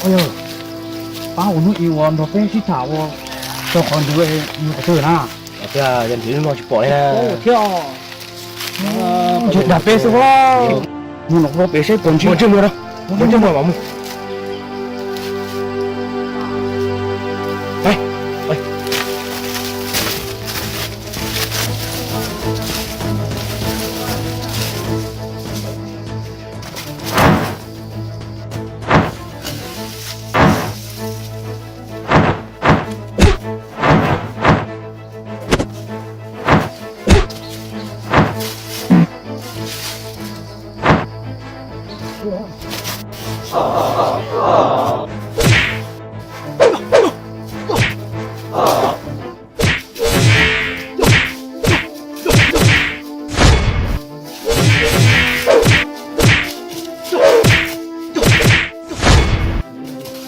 Yog, pab ua hnub ib ua nrog peb sib tham ua tau qhov ntawd yus qhov twg na? Yog ntxiv no tsis pom li na. Thiab ntshe dag peb xwb os. Mus nram pem saib puas ntsib. Mus ntsib mus, mus ntsib mus mam mus.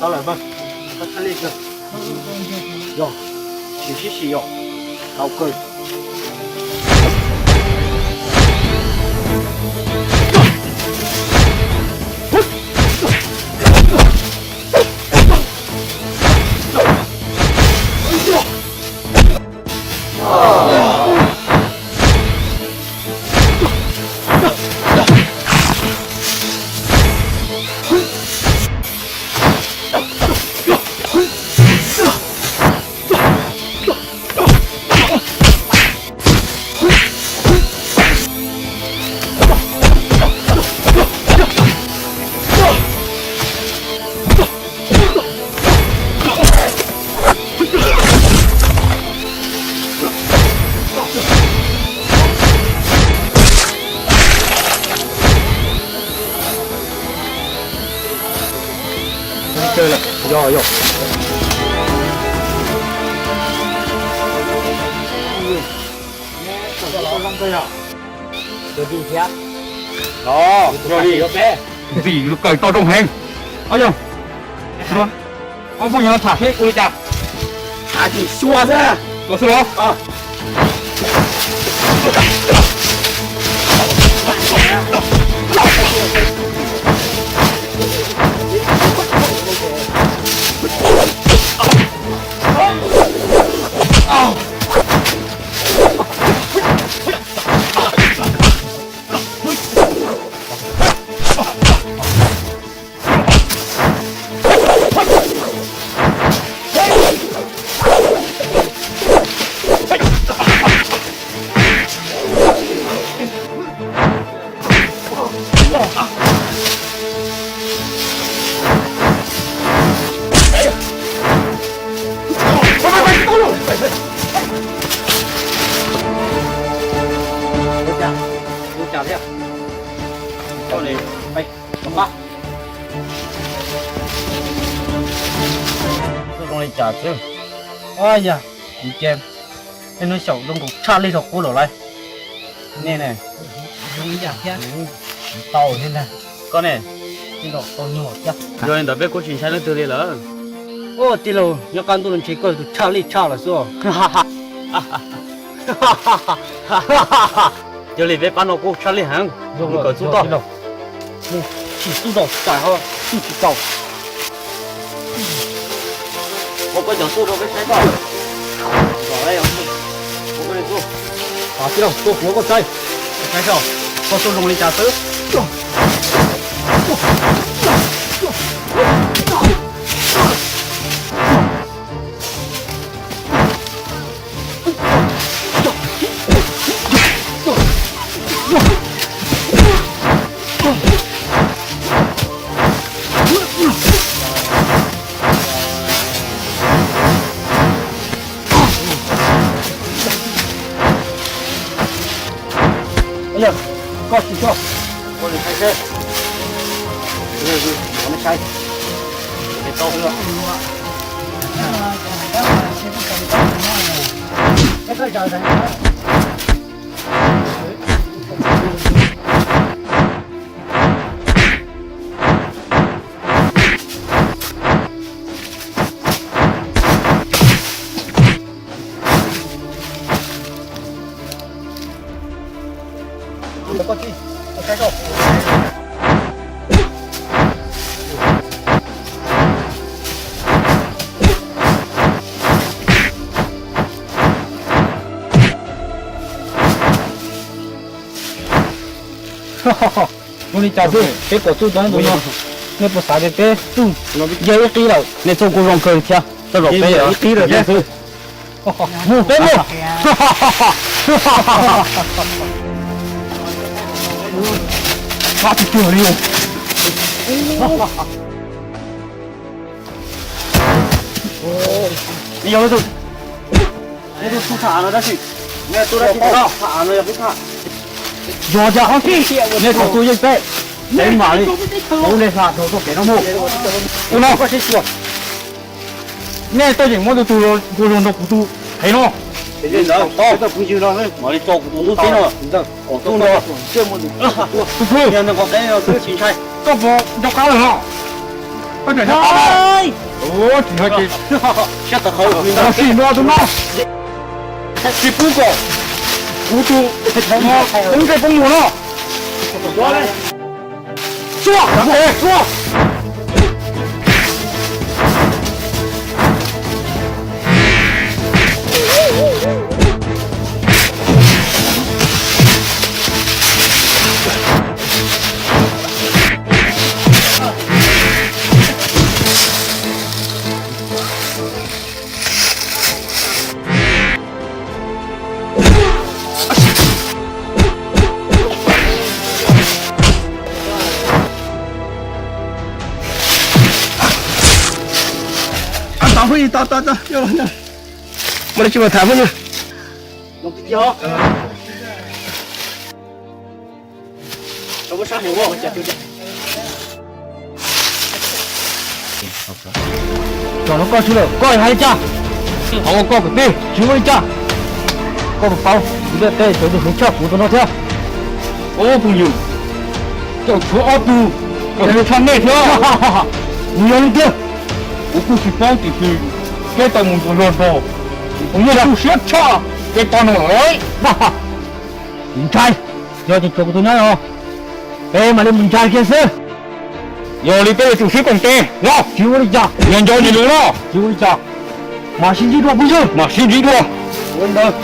Tau lawm mas, koj txhaj li kawg. Yog, sim sib sim yom, tau kawg. Yog, yog. Ntxim kawm tau zoo heev. Ob yog, ob phooj ywg tham seb ua li cas. Tham tsis xyuas xwb. Los xwb los. Zoo li cas xwb. Yog, kuv ces nej hnub xyaum zoo nkaus tshaj lij rau qub lawm lauj. Nej ne, tau thiab ntag. Koj ne, yog li ntawd peb kuj tsis ntshai leej twg li lawm. Ua tij laug, nyob qab ntuj no ntshe koj yog tus tshaj lij tshaj lawm xwb. Yog li peb pab no kuj tshaj lij heev. Mus kawm xub toj. Tsis xub toj, tsis tau. Ua koj cov xub rau peb saib toj. Ua koj li xub. Tij laug, tuaj kuv ua koj saib. Saib saib, koj xub zoo li cas xwb. Koj tsis tso, koj saib seb. Saib, tau. Ua li cas xwb, peb kom txuj ntoo tus no, nej puas xav tias peb txuj yog ib qib lawm? Nej txuj kuj zoo kawg thiab, txoj zaum peb ib qib lawm thiab. Peb mus. Qab tsis cuag li. Yog tus, yog tus tham no dab tsi? Nej tuaj dab tsi no? Tham no yog peb tham. Yog cas, nej tau tuaj yeej peb, peb mam li, kuv nej hla dhau txoj kev no mus. Ua no, nej tuaj yeem muab tus tug ua zoo nrog kuv tus qhev no. Tau, mam li tso kuv tus ntub teb no. Tus ntub no, tus ntub, koj puas nco qab lawm no? Koj tseem nco qab lawm? Tsis nco ces, tsis nco tus no, tsis pub kom kuv tus no poob ntsej poob muag no. Xua, xua. Tau, tau, tau, tau. Muaj dab tsi mas tham phooj ywg. Tsov no koj tsis lawm, koj hais li cas? Qhov uas koj kwv tij tsis muaj li cas. Koj puas paub kuv ntiaj teb cov tus hloov tshaj kuv tus no thiab? Ob phooj ywg, tseem tshuav ob tug kom hloov tshaj nej thiab. Nws yog leej twg? Kuv kuj tsis paub tiam sis peb tau mus nrog luag nrog, kuv yeej tu siab tshaj kev tau no lawm. Ntshai, yog tias tshuav kuv tus nyab no, peb mam li mus ntshai kiag xwb. Yog li peb yuav tsum sib koom tes los. Tsis ua li cas. Yog nco nws lus no. Tsis ua li cas. Mam sib ntsib dua phooj ywg. Mam sib ntsib dua. Ua li ntawd,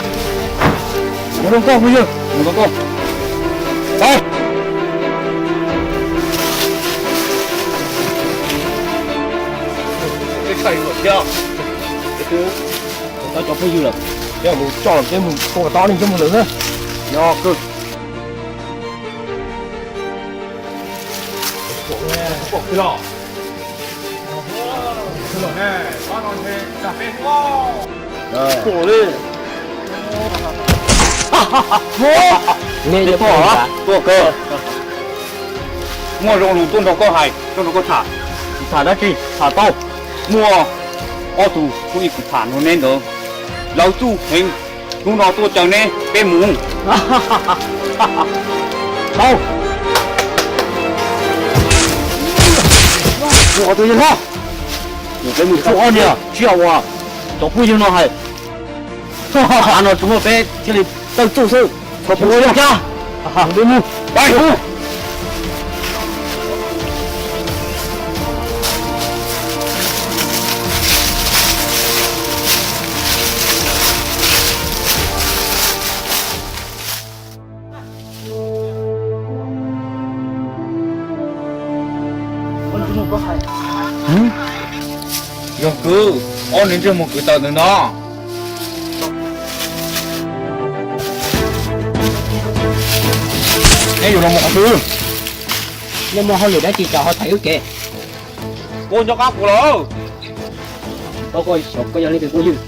ua rau koj phooj ywg. Tau cov phooj ywg lawm, peb mus tso peb mus tua tau neeg coj mus lawm xwb. Yog kawg. Tuaj kawg. Muaj zoo lus tuaj nrog koj hais, tuaj nrog koj tham. Tsis tham dab tsi, tham tau. Muaj ob tug phooj ywg kuv tham nrog neb ntawd, lawv txuj heev, hnub no tuaj caw neb peb mus. Tau. Tus yawg hlob, peb mus txuj ob niag tsiaj uas cov phooj ywg no hais. Av no tsis muaj peb thiaj li tawj txuj xwb. Txhob pub ua cas. Peb mus. Yog kwv, ob niag ntsej muag kwv tawm ntawm no. Neb yuav los mus qhov twg? Nej muaj hauj lwm dab tsi cas ho thaiv wb kev? Koj nco qab kuv los? Koj, koj yog leej twg kuj ywg?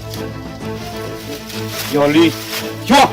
Yog li, xyuas.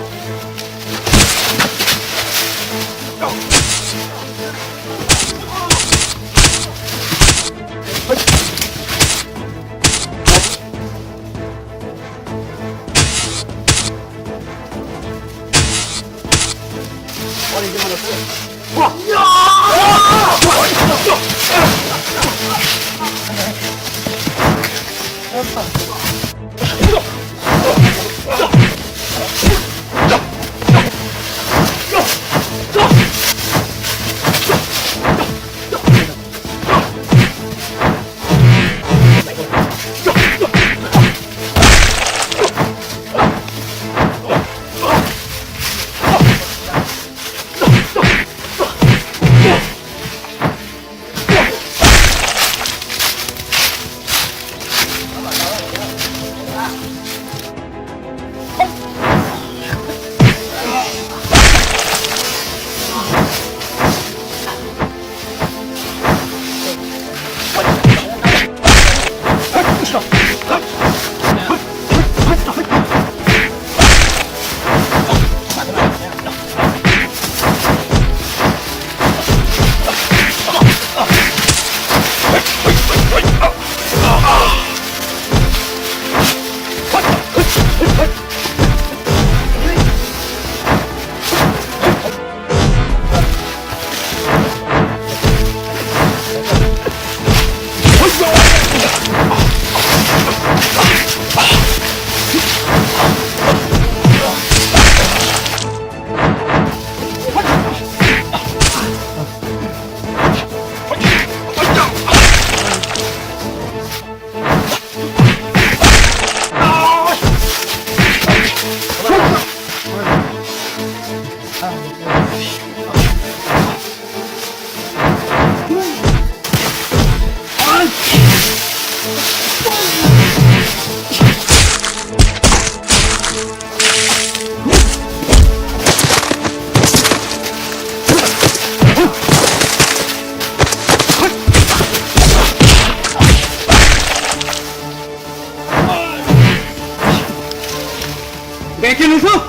Cia nws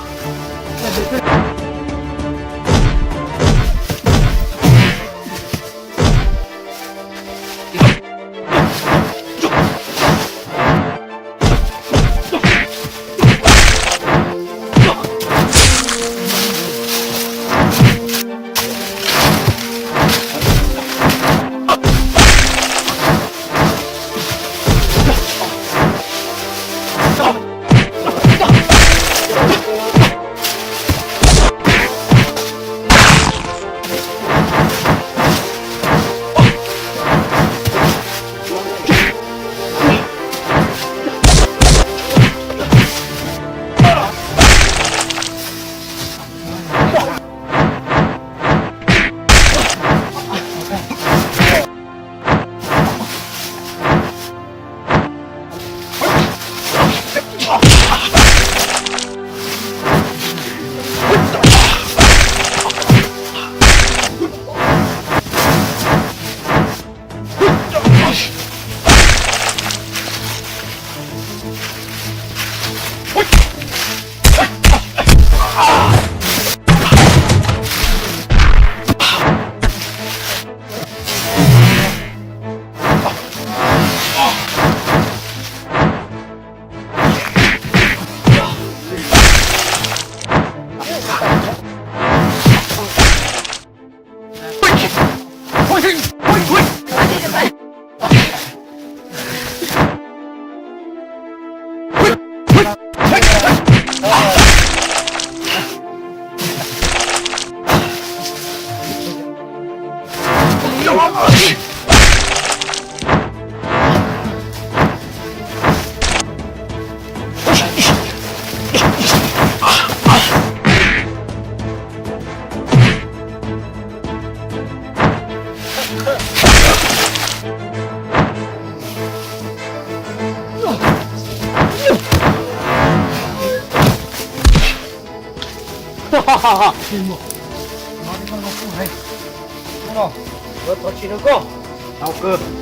xwb.